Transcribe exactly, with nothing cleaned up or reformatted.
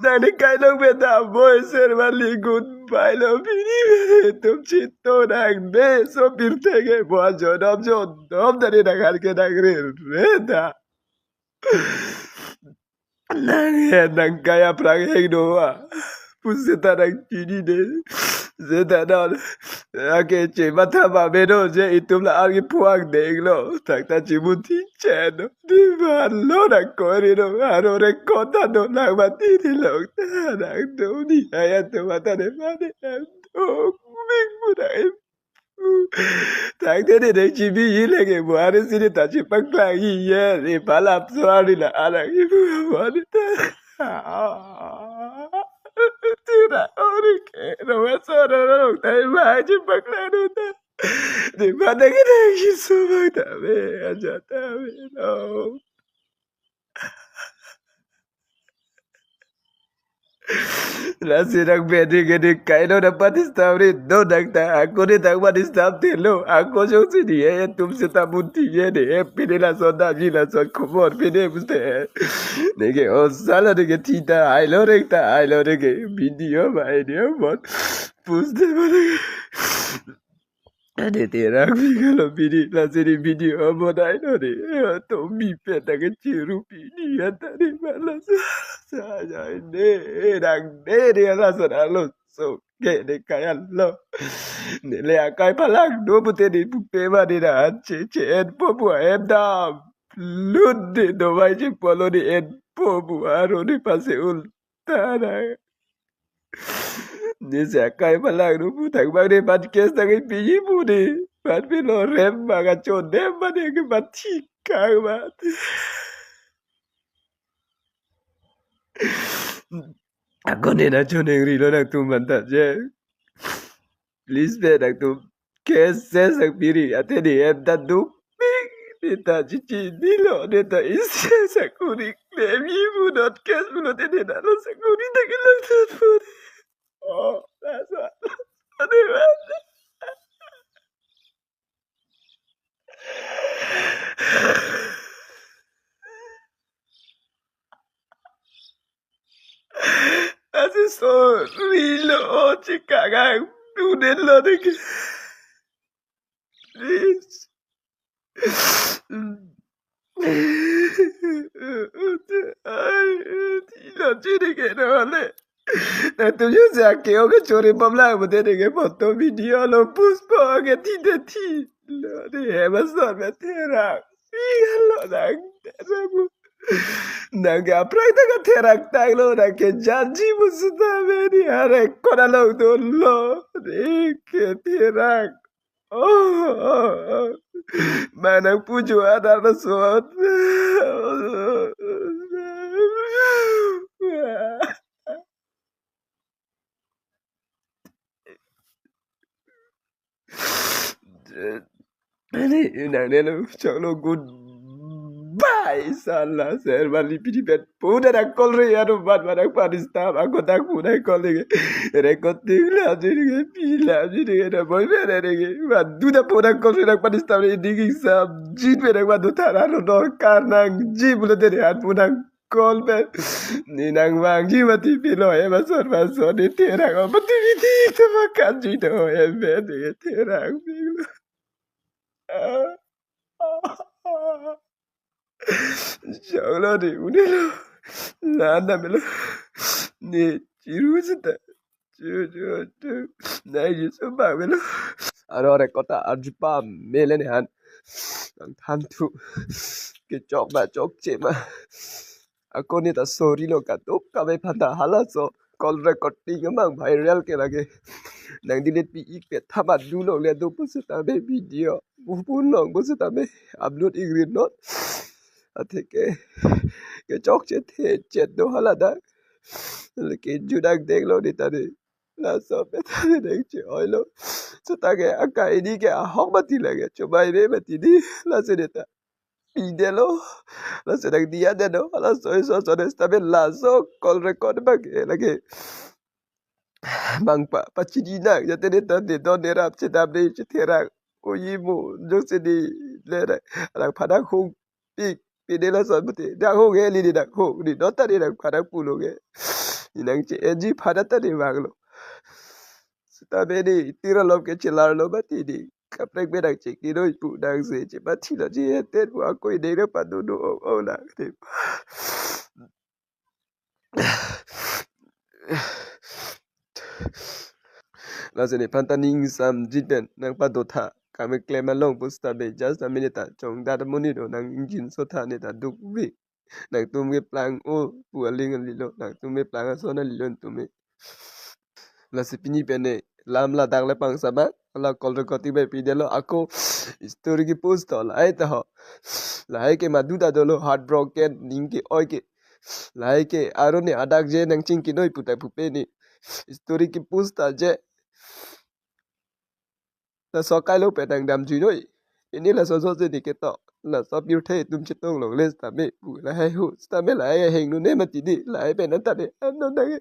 Nang ne kailong beta boy ser mali goodbye lo pini. Tum chito nang ne sopirthe ke bo jodom jodom tadi nang han ke nang rere ta. Nang he nang kai aphrang heng do ma. Pu seta nang chinine. Seta non. Ake che matha ma beno je itum la arki puang deng lo. Thakta chimuthi chen do. Di man lo nang kori do. Aro record ta do nang mati di lo. Nang do di. Aya tu mata de mane. Nang do. Ming pu nang Tangte de de chibi yi leke bo are sini ta chipaklang yi ye re palap so ari la alang ibu bo ani ta. Tira ori ke no so ro ro tai ma chipaklang nu ta. Di ma de ke de shi so ba ta be aja ta be no. Lasi nang bedi gedi kailo na patistam ri do nang ta ako ni tang patistam telo ako jongsi ni e tum seta munti ye de happy de lason damji lason khobor pide puste. Neke osala neke thita ailo rek ta ailo neke video ba video mon puste ba neke. Ade terang pi kalau pini lasi ni video amo dai no de. To mi pet ta ke chiru pini anta de malas. Saya ne rang ne de lason alo so ke de kaya lo. Ne le akai palang do pute de pupe ma de da che che en po pu em dam. Lut de do vai che polo de en po pu aro de pase ul. Tara. Ni sa kai palang nu pu thang bang de pan kes thang pi yi pu de. Pan pi lo rem bang a cho dem ba de ke pan thi kang ba. Ako ne na cho neng ri lo nang tum ban ta je. Please be nang tum. Ke ses ang piri ate di em ta duk pik di ta chichi di lo di ta isi sa kurik ne mi mu dot kes mu lo te di na lo sa kurik ta ke lo tut pu di. Oh, that's what. Ade man. Asi so rilo chikagang dunin lo de ke. Please. Ai, tilo chini ke no le. Na tu yo se ake oke chori pamla bote de ke photo video lo puspo ke ti de ti. Lo de he ba so me tera. Iya lo dang tera bu. Nang ke aphrang ta ke therak tang lo nang ke janji musuta me ni hare kona lo do lo. De ke therak. Oh, oh, oh. Manang puju ada resort. Ani nang ne lo chok lo goodbye sala ser bali pidi pet puda na kol re anu ban ban ang panistam ang kotak puda kol re. Record ting la jini ke pi la jini ke na boy mere re ke. Ban duda puda kol re nang panistam re ding exam jin mere ban du thara lo dor kar nang ji bule de an puda kol pe. Ni nang vangji mati pilo e masor masor ni terang o mati miti to makan ji to e be de terang pilo. Jauh lo de une lo. Landa melo. Ni chiru sita. Chu chu chu. Nai ji so bang melo. Aro record ta arju pamelo ne han. nangthanthu. Kechok ma chokche ma. Ako neta sorry lo kadokave aphan ta halaso call recording amang viral ke lake. Nang delete pi-ik pet thamat dulongle do pusitame video. Upun long pusitame upload ik ri non. Atheke kechokche the chet do hala dak. Lake judak denglo neta de. Laso apet ta nangche-oilo. Seta ke akai di ke ahok mati lake. Chomai me mati di. Laso neta pidetlo. Laso nang diya detlo. Laso iso so ne seta me laso call record abang ke lake. Bang pa, pachini nang. Jate neta ne don ne rap chedam ne chetherak. Oyi mo. Jongsi ne le nang. Nang phadak hung pik. Pide laso mati. Dak hung he li ne dak hung. Ne don ta ne nang phadak pulo ke. Ne nangche-enji phadak ta ne vanglo. Seta me ne tir alom ke chelarlo mati ne. Kaprek me nangche kinoi pu nangse chepathilo che eten pu ako ideng nang pado do o o nang te. Laso nephan ta ning samjit pen nang pado tha. Kame klem along pusitame just a minute ta chongdat amonit o nang ingjinso tha neta dukvi. Nangtum keplang o pu aling alilo. Nangtum keplang ason alilo nangtum me. Lasi pini pen ne lam ladak le pangsa ma. Hala call recording bai pidetlo ako story kepost to lahai ta ho. Lahai ke madu ta dolo heartbroken ning ke-oi ke. Lahai ke aro ne adak je nangching kinoi puta pupe ne. Story kepost ta je. Laso kailo pen nang damjui noi. Pini laso so je ne ketok. Laso pirthe atum chetong longle sitame pu lahai ho. Sitame lahai heng nu ne mati di. Lahai pen anta de. Am non nang